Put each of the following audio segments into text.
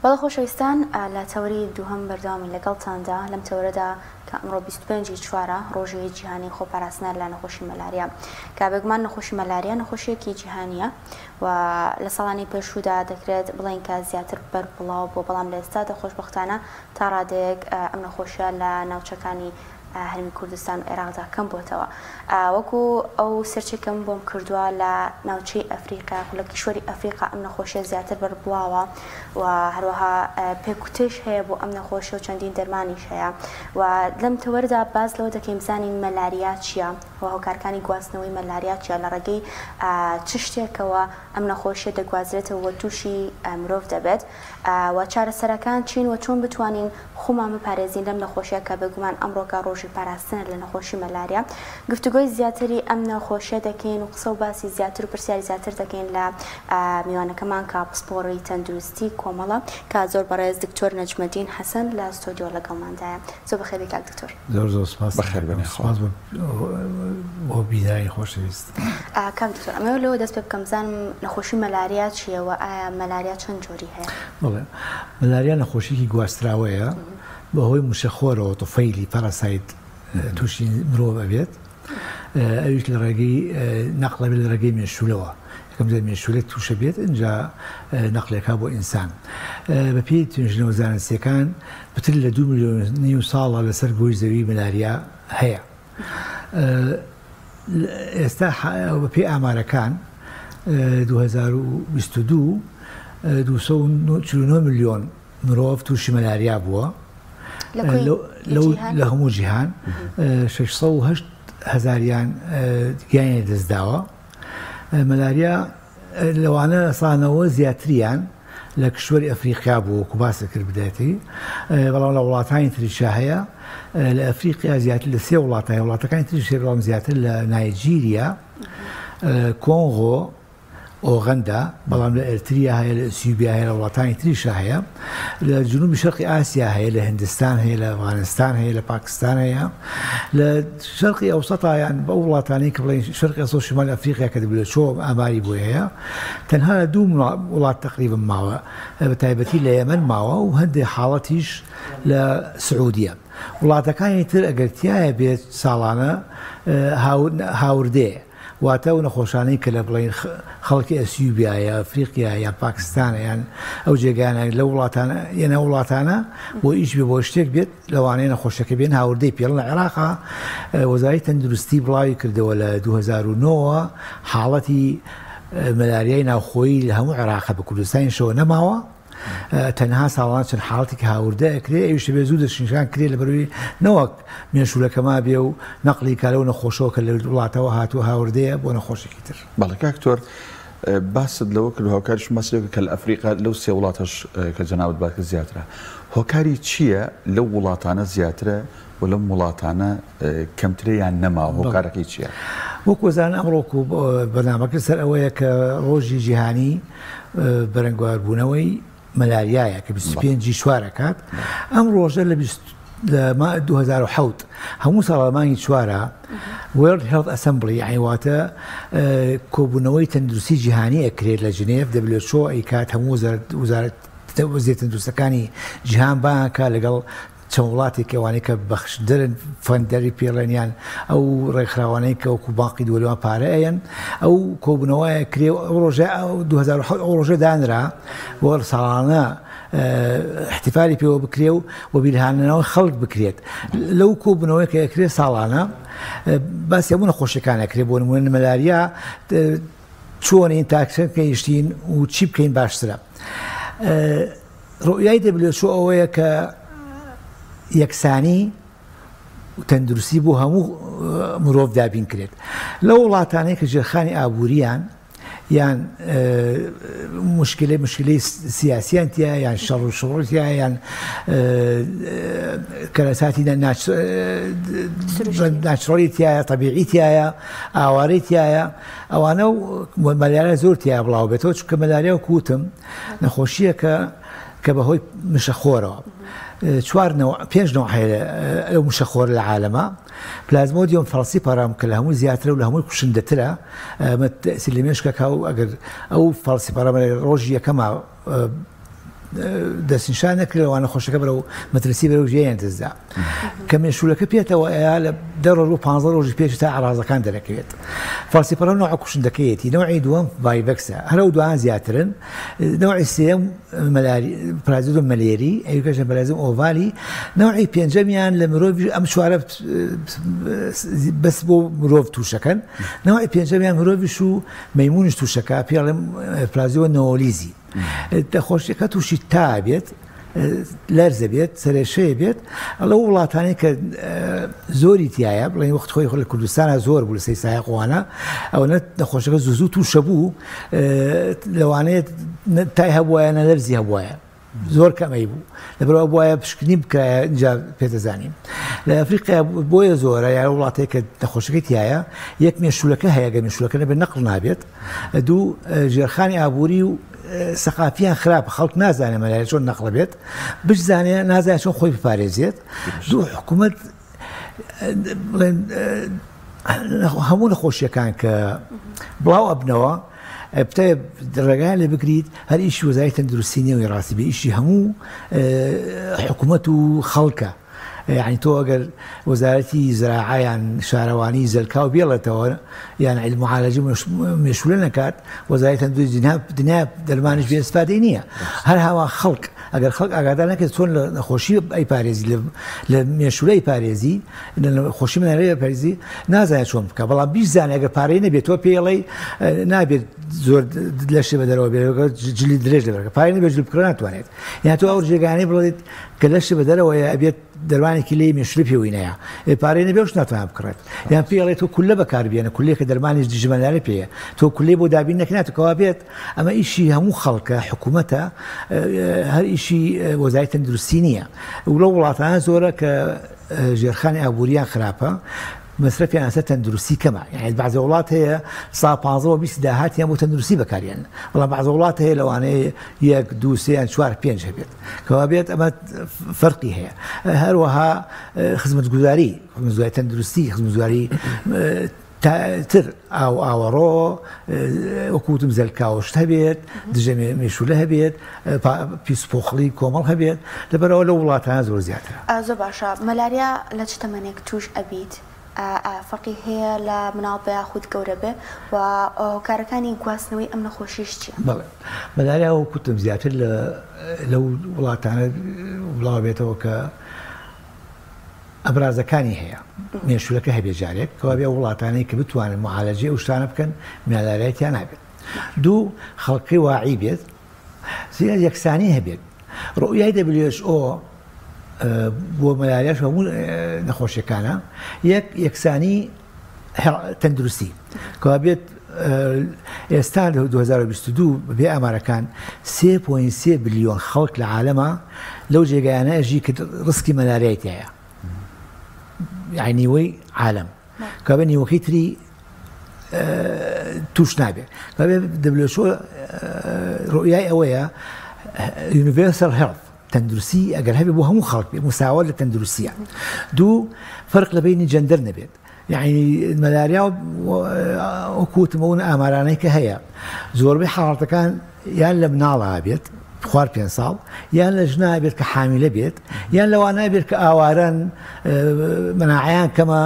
بەڵێ خۆشەویستان لە تەوەری دووهەم بەردەوامین لەگەڵتاندا، لەم تەوەرەدا کە ئەمڕۆ 25 ی چوارە ڕۆژی جیهانی خۆپاراستنە لە نەخۆشی مەلاریا، کە بێگومان نەخۆشی مەلاریا نەخۆشیەکی جیهانیە و لە ساڵانی پێشوودا دەکرێت بڵێین کە زیاتر بەربڵاو بووە، بەڵام لە ئێستادا خۆشبەختانە تا ڕادەیەک ئەم نەخۆشیە لە ناوچەکانی هەرێمی کوردستان و عێراقدا کەم بۆتەوە. وەکو ئەو search ێک کە من بۆم کردووە لە ناوچەی ئەفریقیا لە کیشوەری ئەفریقا ئەم نەخۆشیە زیاتر بەربڵاوە و هەروەها پێکوتەیش هەیە بۆ ئەم نەخۆشیە و چەندین دەرمانیش هەیە و لەم تەوەردا باس لەوە دەکەین بزانین مەلاریا چییە و هۆکارەکانی گواستنەوەی مەلاریا چییە، لە ڕێگەی چ شتێکەوە ئەم نەخۆشیە دەگوازرێتەوە و تووشی مرۆڤ دەبێت و چارەسەرەکان چین و چۆن بتوانین خۆمان بپارێزین لەم نەخۆشیە کە بێگومان ئەمڕۆکە ڕۆژی پاراستنە لە نەخۆشی مەلاریا. گفتوگۆی زیاتری ئەم نەخۆشیە دەکەین و قسە و باسی زیاتر و پرسیاری زیاتر دەکەین لە میوانەکەمان کە پسپۆڕی تەندروستی کۆمەڵە کە زۆر بەڕێز دکتۆر نەجمەدین حەسەن لە ستۆدیۆ لەگەڵماندایە. زۆر بەخێر بێی کاک دکتۆر. زۆر زۆر سپاس. بەخێر بێن یاخوا. سپاس بۆ بینەرانی خۆشەویست. کاک دکتۆر ئەمەوێ لەوە دەست پێ بکەم بزانم نەخۆشی مەلاریا چییە و ئایا مەلاریا چەند جۆری هەیە؟ بەڵێ مەلاریا نەخۆشیکی گواستراوەیە بەهۆی مشەخۆرەوە طفیلی parasite تووشی مرۆڤ ئەبێت ئەویش لە ڕێگەی نەقڵەبێت لە ڕێگەی مێشولەوە یەکەم جار مێشولە تووشە بێت ئینجا نەقلێکا بۆ ئینسان بەپێی توێژینەوە زانستیەکان پتر لە 2 ملیۆن نیو ساڵە لەسەر گۆی زەوی مەلاریا هەیە. ئێستا بەپێی ئامارەکان 2022 249 ملیۆن مرۆڤ تووشی مەلاریا بووە لە هەموو جیهان 608 هەزاریان گیانی دەستداوە. مەلاریا لەوانە سانەوە زیاتریان لە کشوەری ئەفریقیا بوو وەکو باست کرد بدایەتی، بەڵام لە وڵاتانی تریشا هەیە. لە ئەفریقیا زیاتر لە سێ وڵات هەیە، وڵاتەکانی تریش هەیە بەڵام زیاتر لە نایجیریا، کۆنغۆ، ئۆغەندا، بەڵام لە ئەرتریا هەیە، لە ئەسیوبیا هەیە، لە وڵاتانی تریشا هەیە. لە جنوبی شەرقی ئاسیا هەیە، لە هندستان هەیە، لە ئەفغانستان هەیە، لە پاکستان هەیە، لە شەرقی ئەوسەتا یان بەو وڵاتانەی کە بڵێین شەرقی ئەوسەت و شمال ئەفریقیا کە WHO ئاماری بۆی هەیە تەنها لە دوو وڵات تقریبا ماوە بە تایبەتی لە یەمەن ماوە و هەندێک حاڵەتیش لە سعودیە. وڵاتەکانی تر ئەگەر تایە بێت ساڵانە هاوردەیە، واتە ئەو نەخۆشانەی کە لە بڵێین خەڵکی ئەسیوبیا یا ئەفریقیا یان پاکستانە یان ئەو جێگانە لە وڵاتانە یان ئەو وڵاتانە بۆ ئیش بێ بۆ شتێک بێت لەوانەیە نەخۆشەکە بێن هاوردەی پێڵن. لە عێراقا وەزارەتی تەندروستی بڵاوی کردەوە لە 2009ەوە حاڵەتی مەلاریای ناوخۆیی لە هەموو عێراقە بە کوردستانیشەوە نەماوە، تەنها ساڵانە چەند حاڵەتێکی هاوردە ئەکرێ ئەویش دەبێ زوو دەستنیشان کرێ لەبەرئەوەی نەوەک مێشوولەکە مابێ و نەقلی کا لەو نەخۆشەوە کە لە وڵاتەوە هاتووە هاوردەیە بۆ نەخۆشێکی تر. بەڵێ کاک دکتۆر باست لەوە کرد و هاوکاریشم باسی لەوە کرد کە لە ئەفریقا لەو سێ وڵاتەش کە جەنابت باس کرد زیاترە. هۆکاری چییە لەو وڵاتانە زیاترە و لەم وڵاتانە کەمترە یان نەماوە هۆکارەکەی چییە؟ وەکو ئەزانن ئەمڕۆ بەرنامەکە سەر ئەوەیە کە ڕۆژی جیهانی بەرەنگاربوونەوەی مەلاریایە کە 25 ی چوار ئەکات. ئەم ڕۆژە لە 2007 هەموو ساڵ مانگی چوارە World Health Assembly یعنی واتە کۆبوونەوەی تەندروستی جیهانی ئەکرێت لە جنێف WHO ئەیکات هەموو وەزارەت وەزیر تەندروستەکانی جیهان بانکە لەگەڵ چەند وڵاتێک ئەوانەی کە بەخشدەرن funder ی پێڵێن یان ئەو ڕێکخراوانەی کە وەکو بانقی دووەلوان پارە ئەیەن ئەو کۆبوونەوەیە کرێ ئەو ڕۆژە 2007 ئەو ڕۆژە دانرا بۆ ساڵانە احتفالی پێوە بکرێ و وەبیرهێنانەوە خەڵک بکرێت لەو کۆبوونەوەی کە ئەکرێ ساڵانە باسی هەموو نەخۆشیەکان ئەکرێ بۆ نموونە مەلاریا چۆنین تاکسەر گەیشتین و چی بکەین باشترە. ڕوئیای WHO ئەوەیە کە یەکسانی تەندروستی بۆ هەموو مرۆڤ دابین کرێت لەو وڵاتانەی کە ژێرخانی ئابووریان یان مشکلی مشکلی سیاسیان تیا یان شەڕ و شڕ تیا یان کەرەساتی natural ی تایە طبیعی تایە ئاوارەی تایە ئەوانە و مەلاریا زۆر تیا بڵاو بێتەوە چونکە مەلاریا و کوتم نەخۆشییەکە کە بەهۆی مشەخۆرەوە چوار نەوع پێنج نەوع هەیە لەو مشەخۆرە لە عالەمە Plasmodium falciparum کە لە هەمووی زیاترە و لە هەمووی کوشندەترە ئەمە تەئسیر لە مێشکەکە و ئەگەر ئەو falciparum ە لە ڕۆژی یەکەما دەستنیشان نەکرێت لەوانە نەخۆشەکە بەرەو مەترسی بەرەو ژیان دەستدا کە مێشولەکە پێتەوە ئەیا لە 10 ڕۆژ و 15 ڕۆژی پێش تا ئەعراضەکان دەرەکەوێت. falciparum نوع کوشندەکەیەتی، نوعی دووەم vivax ە، هەر ئەو دوان زیاترن. نوعی سێیەم مەلاری plasmodium malariae، ئەویکەش plasmodium ovale. نوعی پێنجەمیان لە مرۆڤ، ئەم چوارە بەس بۆ مرۆڤ تووشەکەن. نوعی پێنجەمیان مرۆڤیش و مەیمونیش تووشەکە، پێڵێم plasmodium knowlesi. نەخۆشیەکە تووشی تا بێت، لەرزە بێت، سەرێشەیە بێت. لەو وڵاتانەی کە زۆری تایە، بڵێن وەخت خۆی خۆ لە کوردستانە زۆر بوو لە سەی سایەقوانە، ئەوەنە نەخۆشەکە زوو زوو تووشە بوو، لەوانەیە تای هەبوایە نە لەرزی هەبوایە، زۆر کەمەی بوو، لەبەرەوە بواە پشکنی بکرایە اینجا پێدەزانین. لە ئەفریقیا بۆیە زۆرە، یا وڵاتێک کە نەخۆشەکەی تایە، یەک مێشولەکە هەیە، گەر مێشولەکە نەبێت نەقڵ نابێت. دوو، ژێرخانی ئابووری و سەقافیان خراپە، خەڵک نازانێت مەلاریا چۆن نەقڵ بێت، بشزانێ نازانێت چۆن خۆی بپارێزێت. دوو، حکوومەت بڵێن هەموو نەخۆشیەکان کە بڵاو ئەبنەوە بتە ڕێگایان لێ بگریت، هەر ئیشی وەزارەتی تەندروستی نییە و ڕاستی بێ، ئیشی هەموو حکوومەت و خەڵکە. یعنی تۆ ئەگەر وەزارەتی زراعە یان شارەوانی زەلکاو بێڵێتەوە یان علم معالجە مێشولە نەکات، وەزارەتی تەندروستی دنیا دەرمانیش بێ ئیسفادەی نییە. هەر هاوا خەڵک ئەگەر خەڵک ئاگادار نەکرێت چۆن لە نەخۆشی ئەی پارێزی، لە مێشولە ئەی پارێزی، لە نەخۆشی مەلاریا پارێزی، نازانێت چۆن بکە. بەڵام بیزانێت ئەگەر پارەی نەبێت، تۆ پێڵێی نابێت زۆر لەشی بە دەرەوە بێت، جلی درێژ لەبەرکە، پارەی نەبێت جل بکڕێ ناتوانێت. یان تۆ ئەو جێگانەی بڵێت کە لەشی بە دەرەوەیە ئەبێت دەرمانێکی لێی مێشولە پێوەی نەیە، پارەی نەبێت ناتوانێت بکڕێت. یان پێڵێ تۆ کولە بەکاربێنە، کولەیەکە دەرمانیش دژی مەلاریا پێیە، تۆ کولەی بۆ دابین نەکرێت، کەوا بێت ئەمە ئیشی هەموو خەڵکە، حکوومەتە، هەر ئیشی وەزارەتی تەندروستی نییە. و لەو وڵاتانە زۆرە کە ژێرخانی ئابووریان خراپە، مەسرەفیان لەسەر تەندروستی کەمە. یعنی بەعزە وڵات هەیە سا 15 بۆ 20 داهاتیان بۆ تەندروستی بەکاریان، بەڵام بەعزە وڵات هەیە لەوانەیە 1 2 3 یان 4 5 هەبێت، کەوا بێت ئەمە فەرقی هەیە. هەروەها خزمەتگوزاری، خزمەتگوزاری تەندروستی، خزمەتگوزاری تر، ئاو ئاوەڕۆ، وەکوتم زەلکاوشت هەبێت، دژە مێشولە هەبێت، پیس پۆخڵی کۆمەڵ هەبێت، لەبەرەوە لەو وڵاتانە زۆر زیاترە. زۆر باشە. مەلاریا لە چ تەمەنێک توش ئەبیت؟ فەرقی هەیە لە مناڵ بێ یاخود گەورە بێ؟ و هۆکارەکانی گواستنەوەی ئەم نەخۆشیش چییە؟ بەڵێ، مەلاریا وەکوتم زیاتر لەو وڵاتانە بڵاو بێتەوە کە ئەبرازەکانی هەیە، مێشولەکە هەبێ جارێک، کەوا بێ وڵاتانەی کە بتوانن معالەجەی ئەو شتانە بکەن مەلاریای نابێت. دوو، خەڵکی واعی بێت، سێ، یەکسانی هەبێت. ڕوئیای WHO بۆ مەلاریاش هەموو نەخۆشیەکانە، یەک یەکسانی تەندروستی، کەوا بێت ئێستا 2022 بێ ئامارەکان 3.3 بلیۆن خەڵک لە عالەمە لەو جێگایانە ئەژی کە ڕسکی مەلاریای تایە، یعنی نیوەی عالەم، کەوا بێت نیوەکەی تری توش نابێت. کەوا بێت WHO ڕوئیای ئەوەیە universal health، تەندروستی ئەگەر هەبێ بۆ هەموو خەڵک بێ، مساوات لە تەندروستیە. دوو، فەرق لە بینی جەندەر نەبێت. یعنی مەلاریا وەکوتم ئەو ئامارانەی کە هەیە، زۆربەی حاڵەتەکان یان لە مناڵا بێت خوار 5 ساڵ، یان لە ژنا بێت کە حامیلە بێت، یان لەوانە بێت کە ئاوارەن، مەناعەیان کەمە،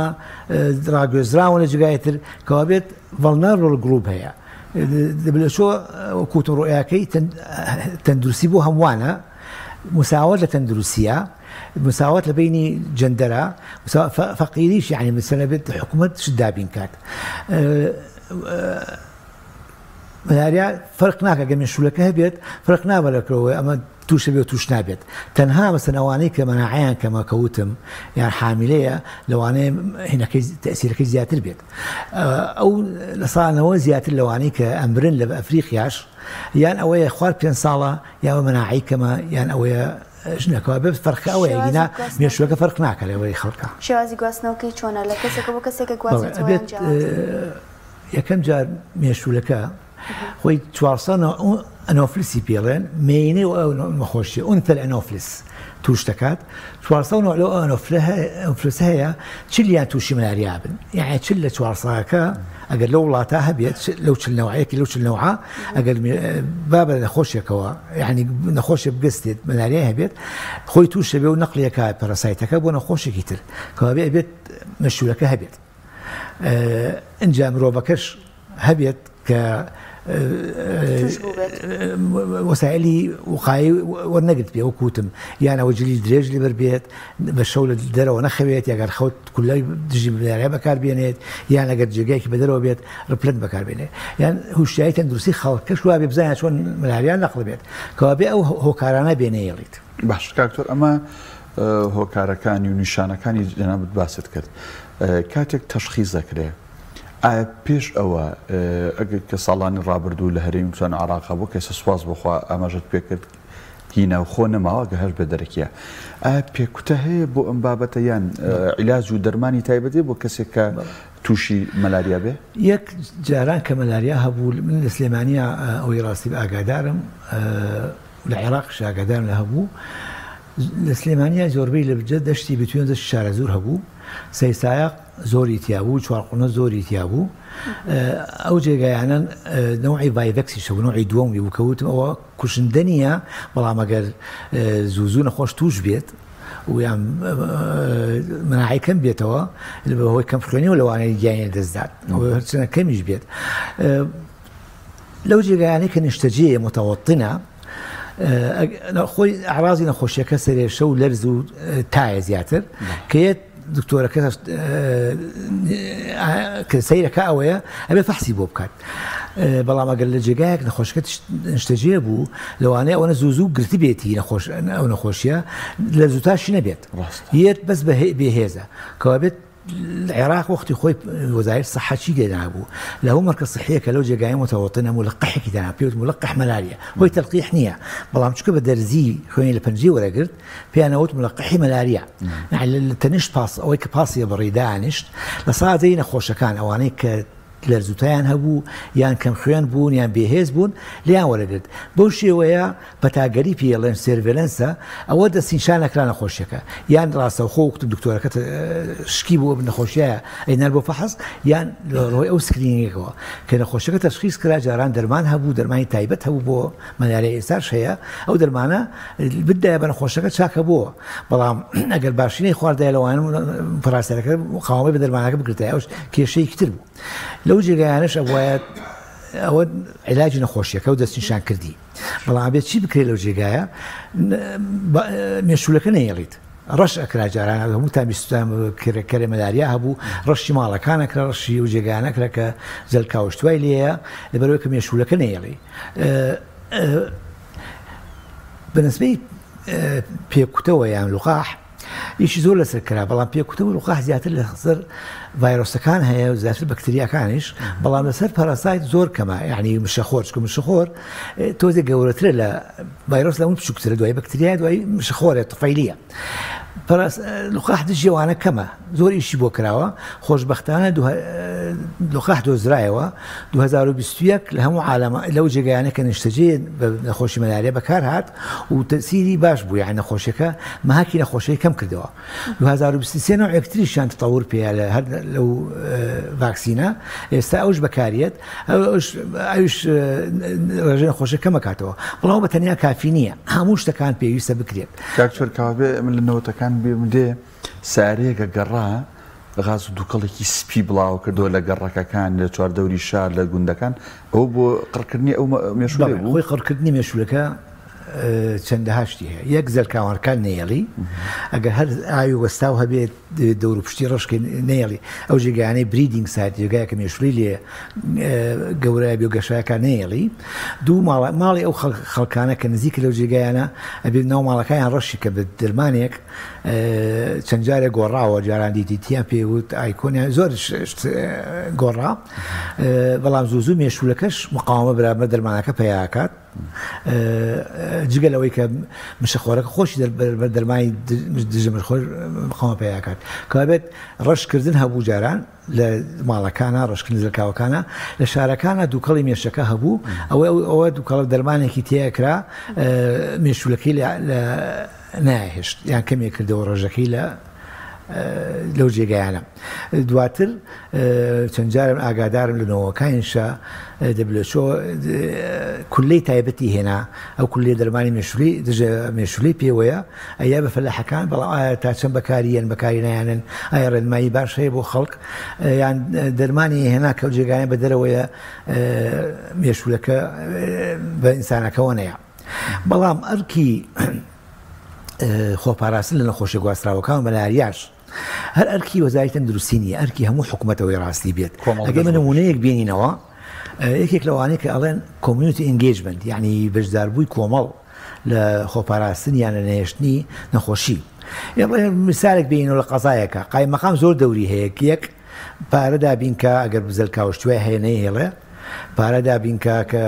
ڕاگوێزراون لە جێگایتر، کەوا بێت vulnerable group هەیە. WHO وەکوتم ڕوئیاکەی تەندروستی بۆ هەمووانە، مساوات لە تەندروستیە، مساوات لە بینی جەندەرە، فەقیریش، یعنی مثلا بێت حکوومەت شت دابین کات. مەلاریا فەرق ناکە گەر مێشولەکە هەبێت، فەرق نابە لەکەوە ئەمە تووشە بێت توش نابێت. تەنها مەسەن ئەوانەی کە مەناعەیان کەمە کەوتم یان حامیلەیە لەوانەیە هینەکەی تەئسیرەکەی زیاتر بێت. ئەو لە ساڵەوە زیاتر لەوانەی کە ئەمرن لە ئەفریقیاش، یان ئەوەیە خوار 5 ساڵە یا بە مەناعەی کەمە، یان ئەوەیە ژنەکەوە بێت فەرقە ئەوەیە، گینا مێشولەکە فەرق ناکە لەوەی خەڵکە. شێوازی گواستنەوەکەی چۆنە؟ لە کەسێکە بۆ کەسێکە گواستنەوە ئەبێت یەکەم جار مێشولەکە خۆی 400 ئەنۆفلسی پێڵێن، مێینەی ئەو نەخۆشیە، ئونثەل ئەنۆفلس. توش دەکات. 400 نوع لەو ئەنۆفلسە هەیە، 40یان تووشی مەلاریا بن. یعنی 40 لە 400ەکە ئەگەر لەو وڵاتە هەبێت، لەو 40 نەوعەیەکی لەو 40 نەوعە، ئەگەر بابە نەخۆشێکەوە، یعنی نەخۆشێک بگەستێت مەلاریای هەبێت، خۆی تووشە بێ و نەقلیەکە parasite ەکە بۆ نەخۆشێکی تر، کەوابێ ئەبێت مەشوورەکە هەبێت. ئینجا مرۆڤەکەش هەبێت کە وەسائلی وقایی وەرنەگرت بێ، وەکو وتم، یان ئەوە جلی درێژ لەبەر بێت، بە شەو لە دەرەوە نەخەوێت، یاگەر خەوت کولای دژی مەلاریا بەکاربێنێت، یان ئەگەر جێگایەکی بە دەرەوە بێت repellent بەکاربێنێت، یان هوشیاری تەندروستی خەڵکەش وابێ بزانێت چۆن مەلاریا نەقل بێت، کەوابێ ئەو هۆکارانە بێنەیەڵیت. باش کاکتۆر، ئەمە هۆکارەکانی و نیشانەکانی جەنابت باست کرد. کاتێک تەشخیص دەکرێ، ئایا پێش ئەوە ئەگەر کە ساڵانی ڕابردوو لە هەرێمی کوردستان و عێراق هەبوو، کە ئێستا سوپاس بۆ خوا ئاماژەت پێ کرد هی ناوخۆ نەماوە، کە هەر بە دەرەکیە، ئایا پێکوتە هەیە بۆ ئەم بابەتە یان عیلاج و دەرمانی تایبەتی بۆ کەسێک کە تووشی مەلاریا بێ؟ یەک جاران کە مەلاریا هەبوو، من لە سلێمانیا ئەوەی ڕاستی ئاگادارم، لە عێراقش ئاگادارم لە هەبوو، لە سلێمانیا زۆربەی لە بجە دەشتی بتوێن دەشتی شارەزوور هەبوو، سەیسایەق زۆری تیا بوو، چوارقوڕنە زۆری تیا بوو. ئەو جێگایانە نەوعی vivax یش هەبوو، نەوعی دووەم بوو کە وتم ئەوە کوشندە نییە، بەڵام ئەگەر زوو زوو نەخۆش تووش بێت و یان مناعی کەم بێتەوە بەهۆی کەم خوێنیەوە لەوانەیە گیانی لەدەستدات، هەرچەندە کەمیش بێت. لەو جێگایانەی کە نیشتەجێیە متوەتنە، خۆی ئەعرازی نەخۆشیەکە سەرێشە و لەرز و تایە زیاتر، کە یەت دکتۆرەکە کە سەیرەکە ئەوەیە ئەبێ فەحسی بۆ بکات. بەڵام ئەگەر لە جێگایەک نەخۆشەکە نیشتەجێ بوو، لەوانەیە ئەوەنە زوو زوو گرتی بێتی ئەو نەخۆشیە لە زووتاشی نەبێت، یەت بەس بێهێزە. کەوابێت عێراق وەختی خۆی وەزارەتی سەحە چی لێ نابوو لە هەموو مەرکەز سحیە کە لەو جێگای متوەتنە ملقحێکی دانا، پێوت ملقح مەلاریا، هۆی تەلقیح نییە، بەڵام چونکە بە دەرزی خوێنی لە پەنجەی وەرەگرت پێیانەوت ملقحی مەلاریا. لە تەنیشت پاس ئەوەی کە پاسی بڕی دانیشت لە سادەی نەخۆشەکان، ئەوانەی کە لەرزوتایان هەبوو یان کەم خوێن بوون یان بێهێز بوون لیان وەرەگرت. بەو شێوەیە پەتاگەری پێڵێن surveillance ە، ئەوە دەستنیشان نەکرا نەخۆشیەکە، یان ڕاستەوخۆ وەکو دکتۆرەکە شکی بوو نەخۆشیە ئەینار بۆ فەحس، یان ڕۆی ئەو screening ەکەوە کە نەخۆشیەکە تەشخیص کرا. جاران دەرمان هەبوو، دەرمانی تایبەت هەبوو بۆ مەلاریا، ئێستاش هەیە. ئەو دەرمانە بدایە بە نەخۆشەکە چاکە بووە، بەڵام ئەگەر باشینەی خواردای لەوانە parasite ەکە قاومەی بە دەرمانەکە بگرتای، ئەوش کێشەیەکی تر بوو. لەو جێگایانەش ئەبوایە ئەوە عیلاجی نەخۆشیەکە و دەستنیشان کردی، بەڵام ئەبێت چی بکرێت لەو جێگایە؟ مێشولەکە نەیەڵیت. ڕەش ئەکرا جاران، هەموو تا بیستان کەرێ مەلاریا هەبوو، ڕەشی ماڵەکان ئەکرا، ڕەشی ئەو جێگایانە ئەکرا کە زەلکاوشتوای لێیە، لەبەرەوەی کە مێشولەکە نەیەڵی. بەنسبەی پێکوتەوە یان لوقاح ئیشی زۆر لەسەر کرا، بەڵام پێکوتە و لوقاح زیاتر لەسەر ڤایرۆسەکان هەیە و زیاتر بەکتریاکانیش، بەڵام لەسەر parasite زۆر کەمە، یعنی مشەخۆر، چونکە مشەخۆر تۆزێک گەورەترە لە ڤایرۆس، لەون بچووکترە، دوای بەکتریا دوای مشەخۆرە طفەیلیە. لوقاح دژی ئەوانە کەمە، زۆر ئیشی بۆ کراوە. خۆشبەختانە لوقاح دۆزرایەوە 2021 لە هەموو عالەمە لەو جێگایانە کە نیشتەجێ بە نەخۆشی مەلاریا بەکار هات و تەسیری باش بوو، یعنی نەخۆشیەکە مەهاکی نەخۆشیەکەی کەم کردەوە. 2023 نەوعێکتریشیان تەور پێیە لە هەر لەو ڤاکسینە، ئێستا ئەوش بەکاریەت، ئەوش ڕێژەی نەخۆشیە کەمەکاتەوە، بەڵام بە تەنیا کافی نییە، هەموو شتەکان پێویستە بکرێت. کاک چۆر کاوابێ من لە نەوەتەکان بیرم دێ سارەیەکە گەڕا غاز و دووکەڵێکی سپی بڵاوە کردەوە لە گەڕەکەکان لە چواردەوری شار لە گوندەکان، ئەوە بۆ قڕکردنی ئەو مێشولە بوو؟ خۆی قڕکردنی مێشولەکە چەندەها شتی هەیە. یەک زەلکاوانەکان نەیەڵی، ئەگەر هەر ئاوی وەستاو هەبێت دەور و پشتی ڕەشکە نەیەڵی، ئەو جێگایانەی breeding site جێگایەکە مێشولی لێ گەورە بێ و گەشایەکان نەیەڵی. دوو ماڵی ئەو خەڵکانە کە نزیکە لەو جێگایانە ئەبێت ناو ماڵەکانیان ڕەشی کە بە دەرمانێک چەند جارێک گۆڕاوە، جاران DDT یان پێوت ئایکۆنیان زۆر گۆڕا، بەڵام زوو زوو مێشولەکەش مقاومە بەرامبەر دەرمانەکە پەیاکات. جگە لەوەی کە مشەخۆرەکە خۆشی بەر دەرمانی دژە مشەخۆر مقاومە پەیاکات. کەوابێت ڕەشکردن هەبوو جاران لە ماڵەکانە، ڕەشکردن زەلکاوەکانە، لە شارەکانە دووکەڵی مێشەکە هەبوو، ئەوە دووکەڵە دەرمانێکی تێکرا مێشولەکەی لە ناهێشت یان کەمێک کردەوە ڕێژەکەی لە لەو جێگایانە. دواتر چەند جارم ئاگادارم لە نەوەکانیشا WHO کولەی تایبەتی هێنا، ئەو کولەیە دەرمانی مێشولی دژە مێشولی پێوەیە، ئەیا بە فەلاحەکان، بەڵام ئایا تا چەند بەکاری یەن بەکاری نایەنن، ئایا ڕێنمایی باش هەیە بۆ خەڵک یان دەرمانی هێنا کە ئەو جێگایە بە دەرەوەیە مێشولەکە بە ئینسانەکەوە نەیە. بەڵام ئەرکی خۆپاراستن لە نەخۆشیە گواستراوەکان و مەلاریاش هەر ئەرکی وەزاری تەندروستی نییە، ئەرکی هەموو حکوومەتەوەی ڕاستی بێت. ئەگەر من نمونەیەک بێنینەوە، یەکێک لەوانەیە کە ئەڵێن community engagement، یعنی بەشداربووی کۆمەڵ لە خۆپاراستن یان لە نەهێشتنی نەخۆشی. مثالێک بێنینەوە لە قەزایەکە قایمەقام زۆر دەوری هەیە، یەک پارە دابین کە ئەگەر بزەلکاوشتوای هەیە نەیهێڵێ، پارە دابین کە کە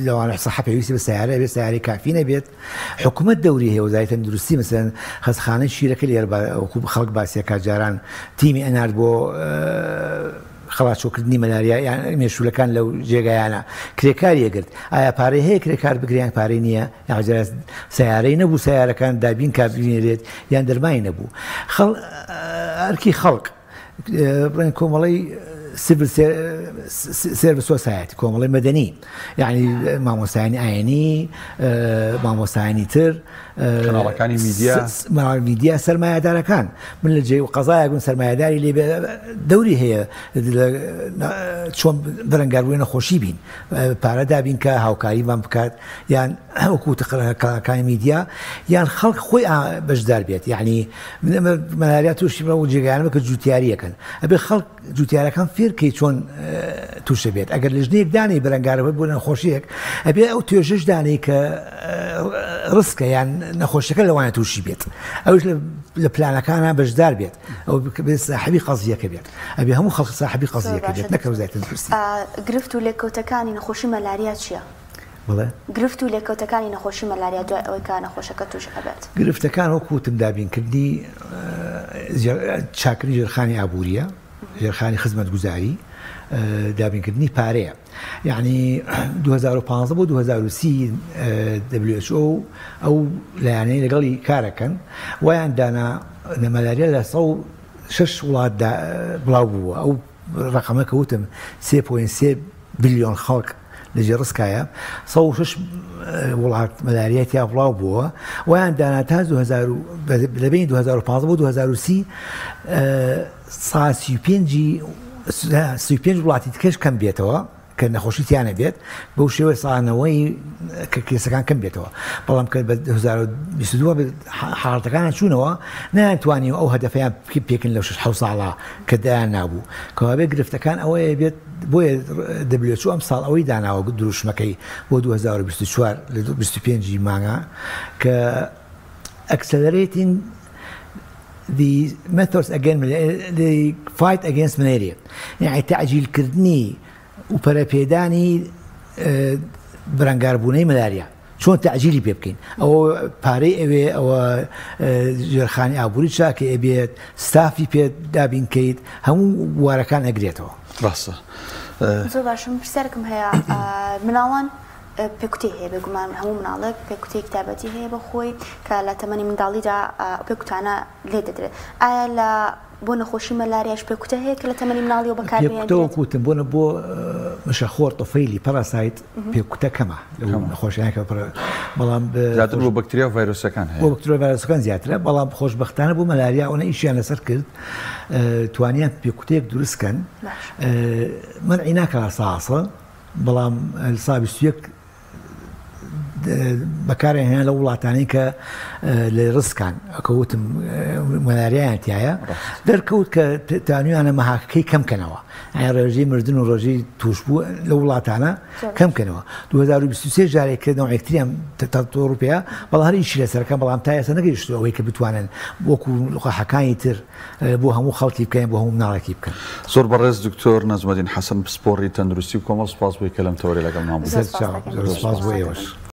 لەوانە سەحە پێویستی بە سیارە بێت، سیارەی کافی نەبێت، حکوومەت دەوری هەیە، وەزارەتی تەندروستی مثلەن خەستخانەی شیرەکە لێرە وەکو خەڵک باسیەکە جاران تیمی ئەنارد بۆ خەڵاچۆکردنی مەلاریا یان مێشولەکان لەو جێگایانە کرێکاری ئەگرت، ئایا پارەی هەیە کرێکار بگرێ یان پارەی نییە؟ یان سیارەی نەبوو سیارەکان دابین کا بینێرێت یان دەرمانی نەبوو. خەڵ ئەرکی خەڵک بڵێن کۆمەڵەی civil service society، کۆمەڵی مەدەنی، یعنی مامۆستایانی ئاینی، مامۆستایانی تر، کەناڵەکانی میدیا، میدیا سەرمایەدارەکان. من لە جێ قەزایەک بووم سەرمایەداری لێ دەوری هەیە چۆن بەرەنگاربووی نەخۆشی بین، پارە دابین کە هاوکاریمان بکات، یان وەکو کەناڵەکانی میدیا، یان خەڵک خۆی بەشدار بێت. یعنی مەلاریا تووشی بە جێگایانە کە جوتیاریەکەن، ئەبێ خەڵک جوتیارەکان فێرکەی چۆن تووشە بێت. ئەگەر لژنەیەک دانەی بەرەنگارەوە بۆ نەخۆشیەک، ئەبێ ئەو توێژەش دانەی کە ڕسکە یان نەخۆشیەکە لەوانە تووشی بێت، ئەوش لە پلانەکانە بەشدار بێت، ئەو ساحبی قەزیەکە بێت، ئەبێ هەموو خەڵک ساحبی قەزیەکە بێت، نەکە وەزارەتی تەندروستی. گرفت و لێکەوتەکانی نەخۆشی مەلاریا چییە؟ بڵێ گرفت و لێکەوتەکانی نەخۆشی مەلاریا دوای ئەوەی کە نەخۆشەکە توش ئەبێت. گرفتەکان وەکو وتم دابینکردنی چاکردنی ژێرخانی ئابووریە، ژێرخانی خزمەتگوزاری، دابینکردنی پارەیە. یعنی 2015 بۆ 2030 WHO ئەو لایەنەی لەگەڵی کارەکەن وایان دانا مەلاریا لە 106 وڵاتدا بڵاو بووە. ئەو ڕقەمە کە وتم 3.3 بلیۆن خەڵک لە ژێڕسکایە، 106 وڵات مەلاریای تیا بڵاو بووە. وایان دانا تا لە بین 2015 بۆ 2030 سا 35 وڵاتی تکەش کەم بێتەوە کە نەخۆشی تیانە بێت، بەو شێوەی سانەوەی کە کێسەکان کەم بێتەوە. بەڵام کە بە 2022 حاڵەتەکان چوونەوە نەیانتوانی ئەو هەدەفیان پێکن لەو 6 ساڵە کە دایان نابوو. کەوابێ گرفتەکان ئەوەیە بێت، بۆیە WHO ئەم ساڵ ئەوەی داناوە دروشمەکەی بۆ 2024 لە 25 مانگا کە accelerating the methods against the fight against malaria، یعنی تەعجیلکردنی و پەرەپێدانی بەرەنگاربوونەی مەلاریا. چۆن تەعجیلی پێ بکەین؟ ئەوە پارەی ئەوێ، ئەوە ژێرخانی ئابووری چاکە ئەبێت، ستافی پێ دابین کەیت، هەموو بوارەکان ئەگرێتەوە. ڕاستە. زۆر باشم، پرسیارێکم هەیە. مناڵان پێکوتەی هەیە، بێگومان هەموو مناڵێک پێکوتەیەکی تایبەتی هەیە بە خۆی کە لە تەمەنی منداڵیدا پێکوتانە لێ دەدرێت. ئایا لە بۆ نەخۆشی مەلاریاش پێکوتە هەیە کە لە تەمەنی مناڵیەوە بەکاربهێنرێت؟ پێکوتە وەکو وتم بۆ بۆ مشەخۆر طفەیلی parasite پێکوتە کەمە لەو نەخۆشیانە کە بەڵام زیاتر بۆ بەکتریا و ڤایرۆسەکان هەیە. بۆ بەکتریا و ڤایرۆسەکان زیاترە، بەڵام خۆشبەختانە بۆ مەلاریا ئەوەنە ئیشیان لەسەر کرد، توانیان پێکوتەیەک دروست کەن. منعی ناکا ساسە، بەڵام سا 21 بەکارێن هێنا لە وڵاتانەی کە لە ڕسکان کە وتم مەلاریایان تایە، دەرکەوت کە تانیانە مەهاکەکەی کەم کەنەوە، یعنی ڕێژەی مردن و ڕێژەی تووشبوو لە وڵاتانە کەم کەنەوە. 2023 جارێک کردنەوە یەکتریان تەتۆڕ پێیە، بەڵام هەر ئیشی لەسەرەکەن، بەڵام تا ئێستا نەگەیشتووە ئەوەی کە بتوانن وەکو لقاحەکانی تر بۆ هەموو خەڵکی بکەن، بۆ هەموو مناڵێکی بکەن. زۆر بەڕێز دکتۆر نەجمەدین حەسەن پسپۆڕی تەندروستی و کۆمەڵ، سپاس بۆی کە لەم تەوەرە لەگەڵمان بوو. زۆر سپاس بۆ ئێوەش.